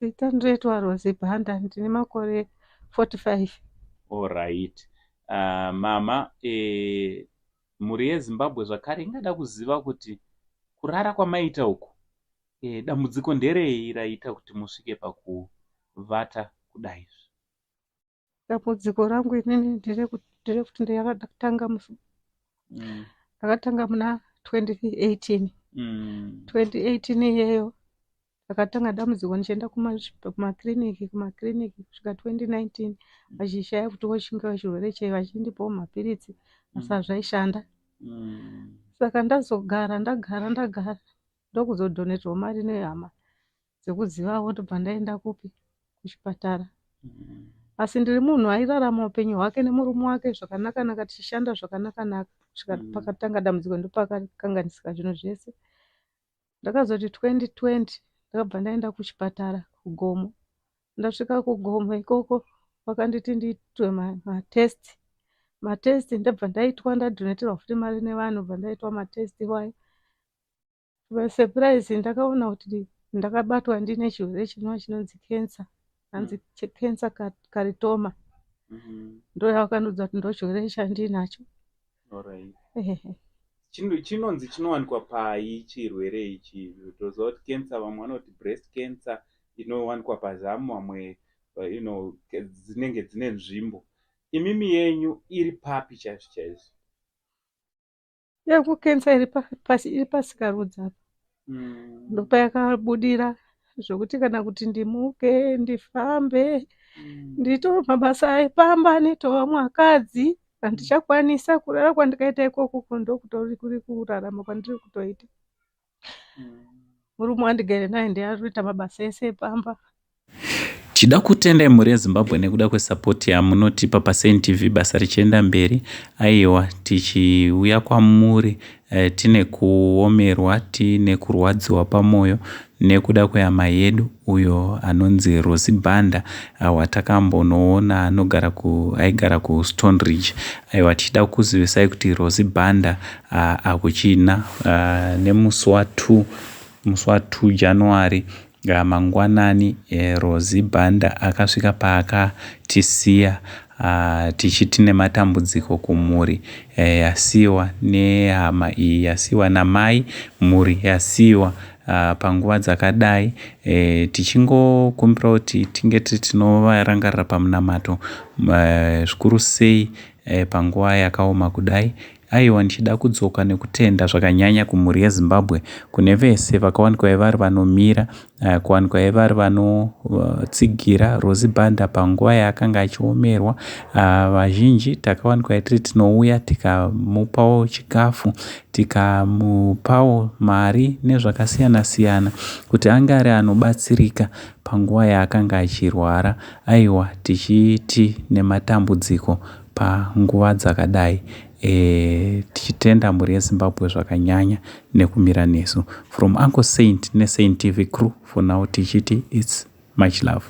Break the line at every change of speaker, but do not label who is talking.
Zita ndinoitwa Rose Banda, ndine makore 45.
Alright. Mama, mhuri yeZimbabwe zvakare ingada kuziva kuti kurara kwamaita uku, dambudziko nderei raita kuti musvike pakuvata kudai?
Dambudziko rangu inini nderekuti ndakatanga ndakatanga muna 2018. 2018 iyeyo ndakatanga dambudziko ndichienda kumakiriniki kusvika 2019, vachishaya kuti wochinge chirwere chei, vachindipawo mapiritsi, asi hazvaishanda. Saka ndazogara, ndagara, ndagara, ndokuzodhoneterwa mari nehama dzekuzivawo, ndobva ndaenda kupi? Kuchipatara. Asi ndiri munhu airarama upenyu hwake nemurume wake zvakanaka-naka, tichishanda zvakanaka-naka kusvika pakatanga dambudziko, ndopakakanganisika zvinhu zvese. Ndakazoti 2020 ndakabva ndaenda kuchipatara kuGomo. Ndasvika kuGomo ikoko vakanditi ndiitwe matest. Matest ndabva ndaitwa, ndadhoneterwa futi mari nevanhu, bva ndaitwa matest iwayo. Surprise, ndakaona kuti ndakabatwa ndine chirwere chinova chinonzi cancer, hanzi cancer carcinoma. Ndoyavakandiudza kuti ndochirwere chandinacho.
Alright. Chinonzi chinowanikwa pai chirwere ichi? Toziva kuti cancer, vamwe vanoti breast cancer inowanikwa pazamu, vamwe dzinenge dzine nzvimbo. Imimi yenyu iri papi chaizvo chaizvo?
Yangu cancer iri pasikarudzi apa. Ndopayakabudira zvokuti kana kuti ndimuke, ndifambe, ndiitewo mabasa epamba neitawo mwakadzi, handichakwanisa. Kurara kwandikaita ikoko ndokutori kuri kurarama kwandiri kutoita. Murume wandigere naye ndiye ari kuita mabasa ese epamba.
Tida kutenda mhuri yeZimbabwe nekuda kwesapoti yamunotipa paSaint TV, basa richienda mberi. Aiwa, tichiuya kwamuri tine kuomerwa, tiine kurwadziwa pamwoyo nekuda kwehama yedu uyo anonzi Rose Banda, watakambonoona anogara ku aigara kuStone Ridge. Aiwa, tichida kuzivisai kuti Rose Banda akuchina nemusi wa2, musi wa2 January mangwanani, Rose Banda akasvika paakatisiya, tichiti nematambudziko kumhuri yasiyiwa nehama iyi, yasiyiwa namai, mhuri yasiyiwa panguva dzakadai, tichingokumbira kuti tinge tiri tinovarangarira pamunamato, zvikuru sei panguva yakaoma kudai. Aiwa, ndichida kudzoka nekutenda zvakanyanya kumhuri yeZimbabwe, kune vese vakawanikwa vari vanomira, kuwanikwa vari vanotsigira Rose Banda panguva yaakanga achiomerwa. Vazhinji takawanikwa tiri tinouya tikamupawo chikafu, tikamupawo mari nezvakasiyana siyana kuti ange ari anobatsirika panguva yaakanga achirwara. Aiwa, tichiti nematambudziko panguva dzakadai, tichitenda mhuri yeZimbabwe zvakanyanya nekumira nesu. From Uncle Saint neSaint TV crew, for now tichiti it's much love.